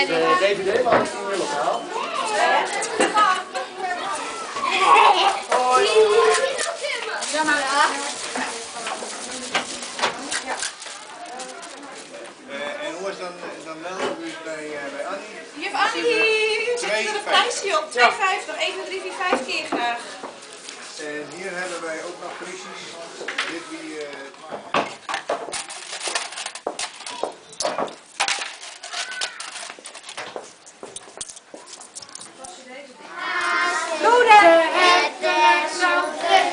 De dvd leit yn myn lokaal. En oars dan melde we ús by Annie. Juf Annie, zet er een prijsje op? 2,50. 1, 2, 3, 4, 5 keer graag. En hier hebben wij ook nog precies. Dit wie. Loede! Het is zo druk,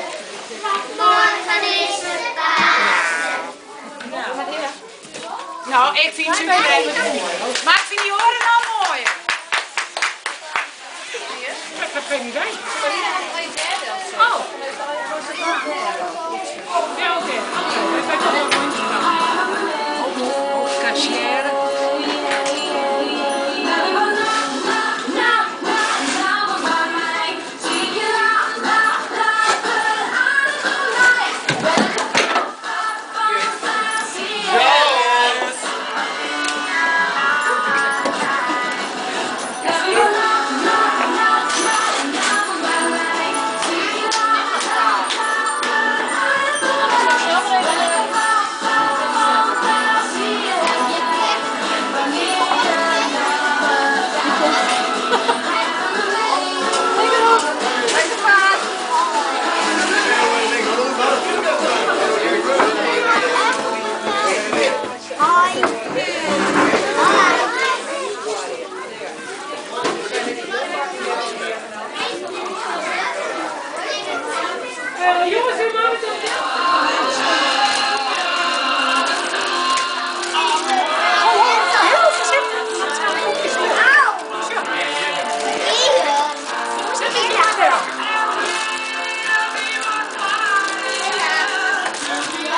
want morgen is het Pasen. Nou, ik vind ze mooi. Maar ik vind die oren nou mooier. Ik heb geen idee. Oh. Ja, oké. Oké, wij zijn toch wel rondje Kassière. Hoi. Jongens, we maken het Heel voorzichtig. Anders gaan de koekjes stuk. Zo. Zet die daar.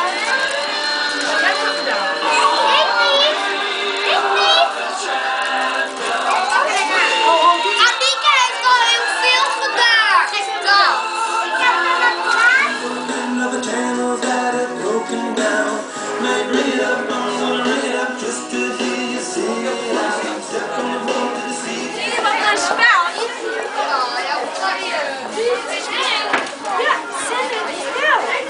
Jij hebt het gedaan. Ik niet. Ik niet. Annika heeft al heel veel gedaan. Dat. Ik heb er een plaat. Another candle that had broken down. Might ring it up, I'm gonna ring it up just to hear you sing it out. Step on the road to the sea. Wat een spel. Ja, zet het stil. Ja,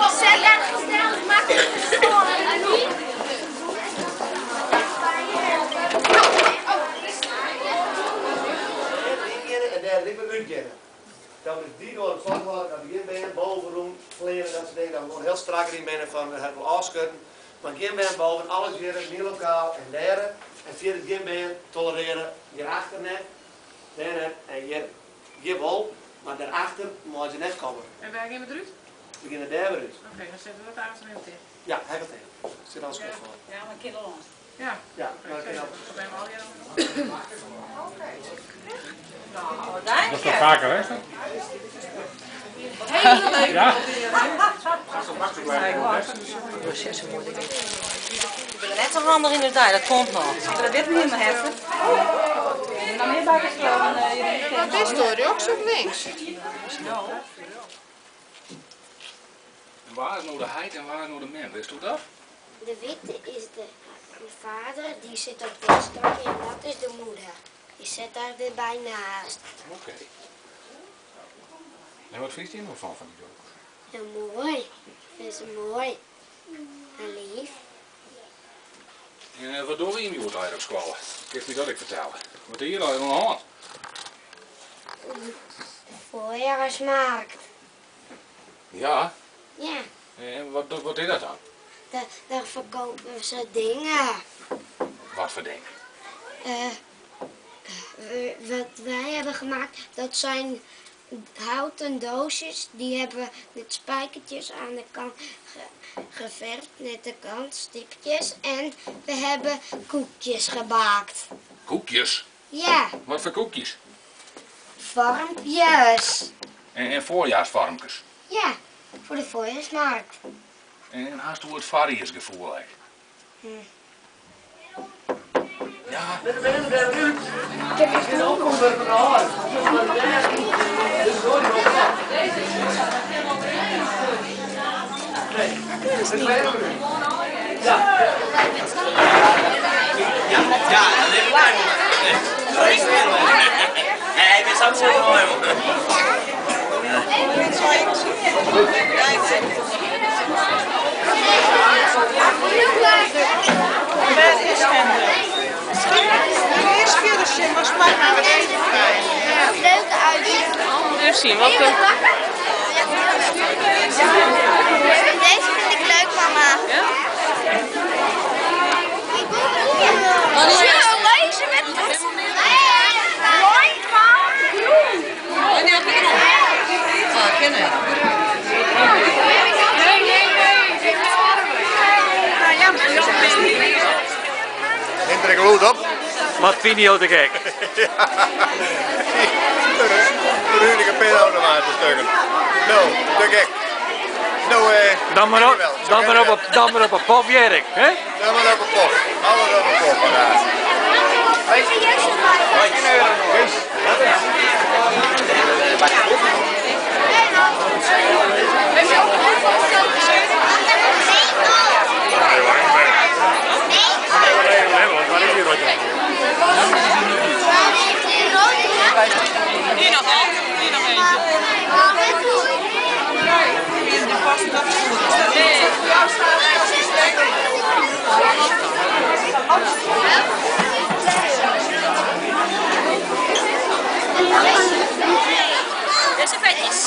zet het stil. Maak het voor Anouk. Ingean en dêr ek wer útgean. Dat we dus die door het vasthouden, dat we gjin bern boven rûn fleane, dat soort dingen, dat we gewoon heel strak erin binnen van we hebben wel ôfskutten. Mar gjin bern boven, alles hjir, myn lokaal en dêr. En fierder gjin bern tolerearje, hjirachter net, dêr net en hjir, hjir wol, mar dêrachter meie se net komme. En wêr geane we derút? We geane dêr wer út. Oké, dan sette we dat aanst even ticht. Ja, ha ik it even. Sit al skut foar. Ja, maar kind al Ja. Ja, maar ik kin al. Nou, dank Dat is je. toch vaker, hè? Hele leuk. Ja. Ik ben net zo handig in de tijd, dat komt nog. Dat weet niet helemaal heffen. Nog meer bakken Wat is het rechts of links? En waar is nou de heit en waar is nou de mem? Wist u dat? De witte is de vader, die zit op dit stokje en dat is de moeder. Die zit daar weer bij naast. Oké. En wat vind je er nou van, van die doos? Heel mooi. Ik vind ze mooi. En lief. En wat doen we in die tijd op school? Kun je dat ik vertellen? Wat is hier al aan de hand? Voorjaarsmarkt. Ja, Ja, en wat is dat dan? daar verkopen ze dingen. Wat voor dingen? Wat wij hebben gemaakt, dat zijn houten doosjes. Die hebben we met spijkertjes aan de kant geverfd, met de kant, stipjes. En we hebben koekjes gebakt. Koekjes? Ja, Wat voor koekjes? vormpjes. En voorjaarsvormpjes. Ja, voor de voorjaarsmarkt. En haast hoe het variersgevoel eigenlijk? Ja. Met de benen er weer uit. Kijk, ik zit ook onder de haar. Dus nooit op. Nee, dat is niet. Wêr is Hendrik? Eerst verder zien, maar smaak maar even vrij. Leuke uitzicht. Even zien, wat... Deze vind ik leuk, mama. Ja? Zo, deze met mooi groen. Ah, kennen. Neemt er een geluid op? Wat vind je te gek? Ja. De pinautomaat te stukken. Nou, te gek. Nou, Dan maar op, dan maar op, dan maar op een pof, Jerk, hè? Dan maar op een pof. Alles op een pof vandaag. Hoi. Hier nog, hè? Hier nog eentje. De past dat is goed. Is dat voor jou staan? Deze vetjes.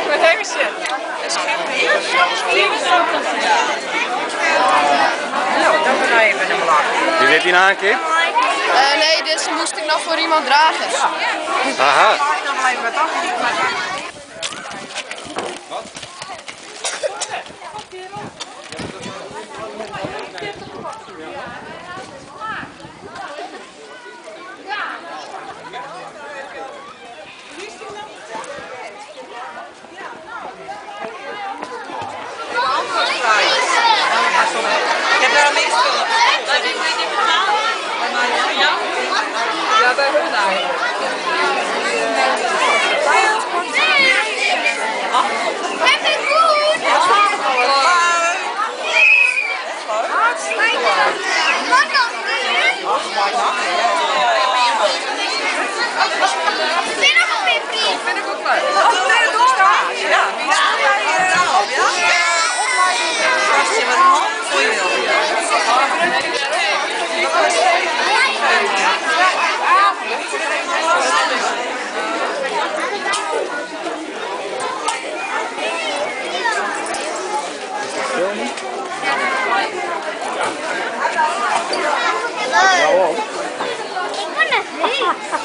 Wat hebben ze? Nou, dan maar even een blak. Wie zit hier nou een keer? Nee, deze moest ik nog voor iemand dragen. Aha. Nog even wat af. Ik heb daar al meer spullen. Ja, bij hun eigenlijk. Vind ik ook leuk. Oh, nee, dat is Ja, wie is er bij opleiding? Als je wat hand voor je wil. Ik ben het heet.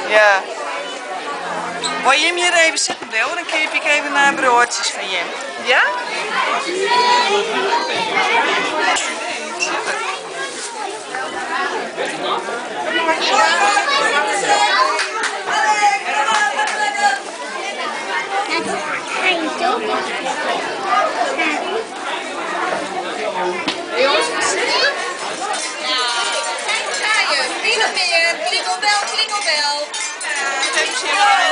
Ja. Wil je hem hier even zitten blijven? Dan keep ik even naar broodjes van Jim. Ja? Wie nog meer? Klingelbel, klingelbel. Even zien.